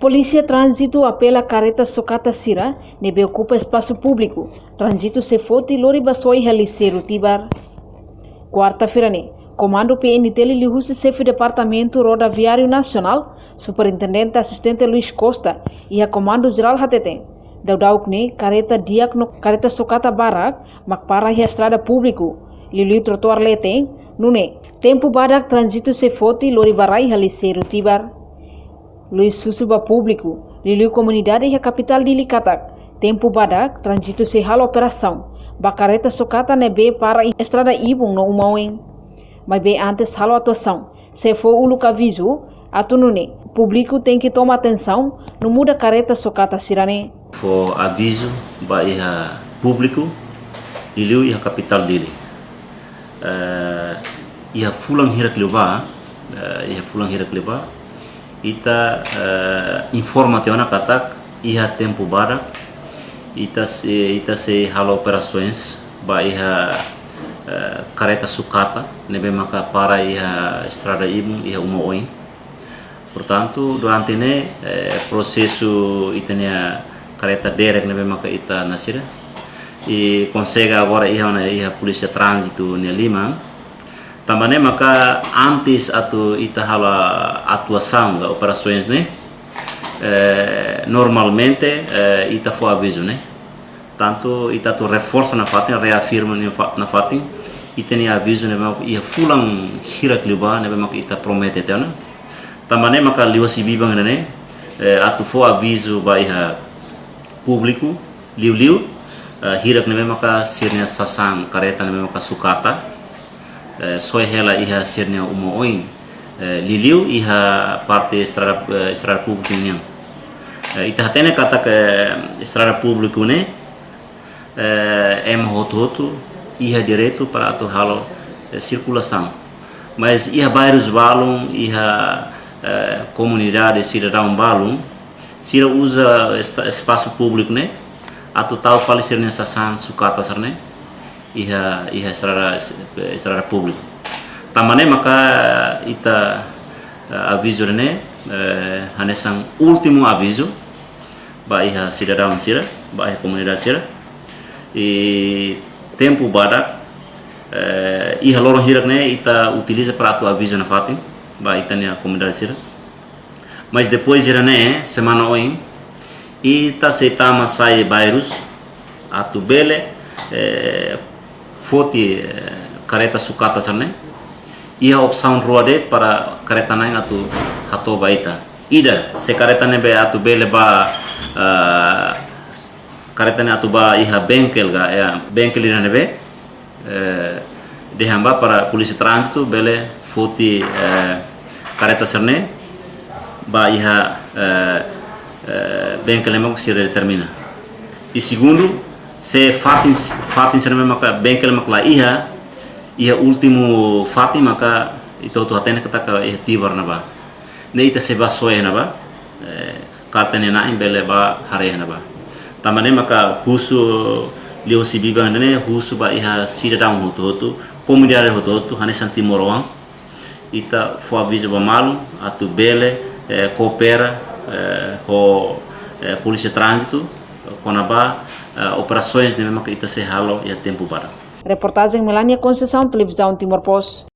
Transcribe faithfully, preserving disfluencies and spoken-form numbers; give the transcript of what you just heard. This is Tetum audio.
Polísia Tránzitu apela kareta sukata sira ne'ebé okupa espasu públiku tránzitu sei foti lori ba soe iha Liseiru Tibar. Kuarta-feira ne'e, Komandu P N T L liuhusi Xefe Departamentu Rodoviáriu Nasionál, Superintendente Asistente Luis Costa, iha Komandu Jerál hateten, daudauk ne'e kareta di'ak no kareta sukata barak mak para iha estrada públiku, liuliu trotuár leten, nune'e tempu badak tránzitu sei foti lori ba rai iha Liseiru Tibar. Luis husu ba públiku, liuliu komunidade iha kapitál Dili katak, tempu badak tránzitu sei halo operasaun ba kareta sukata ne'ebé para iha estrada ibun no uma oin. Maibé antes halo atuasaun, sei fó uluk avizu, atu nune'e públiku tenke toma atensaun no muda kareta sukata sira-ne'e. Fó avizu ba iha públiku, liuliu iha kapitál Dili. Eh, iha fulan hirak liubá, eh, iha fulan hirak liubá, ita, eh, informa tiha ona katak iha tempu badak, ita sei, ita sei halo operasoens ba iha, eh, kareta sukata, ne'ebé maka para iha estrada ibun, iha uma oin. Portantu, durante ne'e, eh, prosesu ita-nia kareta derek ne'ebé maka ita nasida, i konsege agora iha ona iha Polísia Tránzitu nia liman. Tanba ne'e maka antes atu ita halo atuasaun ka operasoens ne'e, eh, normalmente, eh, ita fó avizu ne'e. Tantu ita atu reforsa nafatin, reafirma nafa-, nafatin, ita-nia avizu ne'e maka iha fulan hirak liubá ne'ebé maka ita promete tiha ona. Tanba ne'e maka liuhusi biban ne'e, eh, atu fó avizu ba iha públiku, liuliu, eh, hirak ne'ebé maka sira-nia sasán kareta ne'ebé maka sukata, eh, soe hela iha sira-nia uma oin, eh, liuliu iha parte estrada, eh, estrada públiku nian. Eh, ita hatene katak, eh, estrada públiku ne'e, eh, ema hotu-hotu iha direitu para atu halo, eh, sirkulasaun. Mas iha bairrus balun, iha, eh, komunidade sidadaun balun, sira uza esta-, espasu públiku ne'e atu tau fali sira-nia sasán sukata sira-ne'e iha, iha estrada, estrada públiku. Tanba ne'e maka ita, eh, avizu ne'e, eh, hanesan últimu avizu ba iha sidadaun sira, ba iha komunidade sira. I tempu badak, eh, iha loron hirak ne'e ita utiliza para atu avizu nafatin ba ita-nia komunidade sira. Mas depois sira-ne'e, semana oin, ita sei tama sai bairrus, atu bele, eh, foti, eh, kareta sukata sira-ne'e. Iha opsaun rua de'it para kareta na'in atu hato'o ba ita. Ida, se kareta ne'ebé atu bele ba, eh, kareta ne'e atu ba iha bengkel ka, ya, bengkel ida ne'ebé, eh, dehan ba para Polísia Tránzitu bele foti, eh, kareta sira-ne'e ba iha, eh, eh, bengkel ne'ebé sira determina. I segundu, se fatin, fatin sira-ne'ebé maka bengkel maka la iha, iha últimu fatin maka ita hotu hatene katak iha Tibar ne'ebá. Ne'e ita sei ba soe ne'ebá, eh, kareta nia na'in bele ba haree ne'ebá. Tanba ne'e maka husu liuhusi biban ne'e husu ba iha sidadaun hotu-hotu, komunidade hotu-hotu, hanesan timoroan. Ita fó avizu ba malu, atu bele, eh, koopera, eh, ho, eh, Polísia Tránzitu, kona-ba, eh, operasoens ne'ebé maka ita sei halo iha tempu badak. Reportajen Melania Conceição, Televizaun Timor Post.